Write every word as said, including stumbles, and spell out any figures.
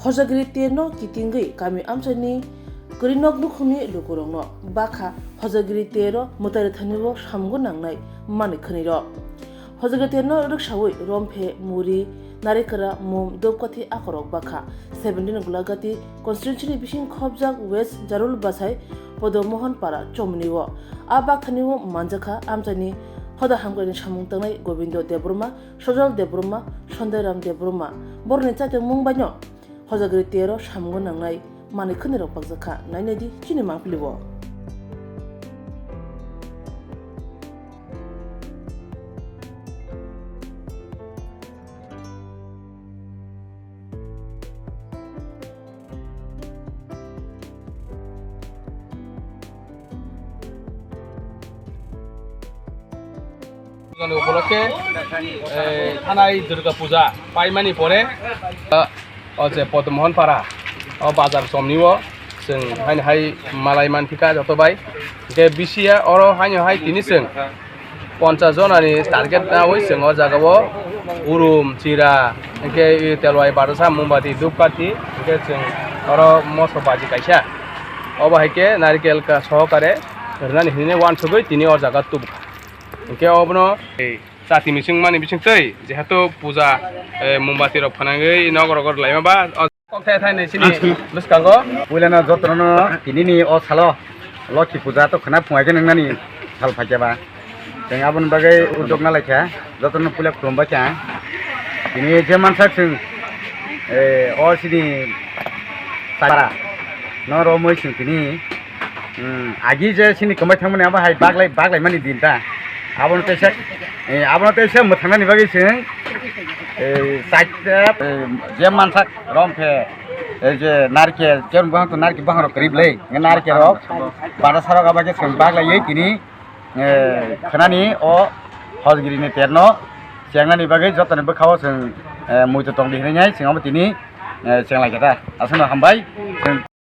Hojagiri terno kitingwi kami amchaini kwrwi nok nukhungni lukurokno bakha Hojagiri tero mwtai rwthanio samung nangnai manwi khwnwirok. Hojagiri terno rwksawi Romphe, Muri, Narikra, Mum, Dopkathi akorok bakha seventeen Gulagati constituency ni bising khopjak West Jarul Bachai Podomohon Para chomnio. A bakthani o manjakha amchaini hoda hamkraini samung tangnai Gobindo Debbarma, Sojal Debbarma, Sondoiram Debbarma. Borokni chaitokmung baino Hojagiri tero samung nangnai manwi khwnwirok bakjakha. Nainai di chini mangpili o. Pujani upolokhe, eh, thanai Durga Puja paimani pore, ah, o je Podomohon Para, o bazar somni o chwng haino hai malai manphika joto bai. Hwnkhe bisiya oro haino hai tini chwng ponchas jonani target nawi chwng o jaga o urum, chira, hwnkhe telwai, barsa, mombati, dhupkathi, hwnkhe chwng oro moso baji kaisa. Obo hai khe narikel ka sohokare rwnani hinwi uansugwi tini o jaga tubukha. Hwnkhe obono chati mising mani bising twi jehetu puja, eh, mombati rok phanangwi nogo rogo rwlaima ba. Kok thai thai ni sini bwskango. Puilano jotono tinini o salo Lokhi puja to khwna phungai khe nwngnani sal phaikya ba. Chwng aboni bagwi uddog na laikha, jotono puila khulumbai kha. Tini je mansak chwng, eh, o sini para no romwi chwng tini, hmm, agi je sini kwmai thangmani abo hai baglai, baglaimani din ta. Abono teisa, eh, abono teisa mwthangnani bagwi chwng, eh, chaita, eh, je mansak Romphe, eh, je narkel, je buhang to narkel buhang rok kwrwi bwlai, nge narkel rok, bada sarok abo khe chwng baglaiwi tini, eh, khwnani o Hojagiri ni terno chengnani bagwi jotoni bwkha o chwng, eh, muitu tongdi hinwi nai chwng abo tini, eh, chenglai khe ta. Aswkno hambai.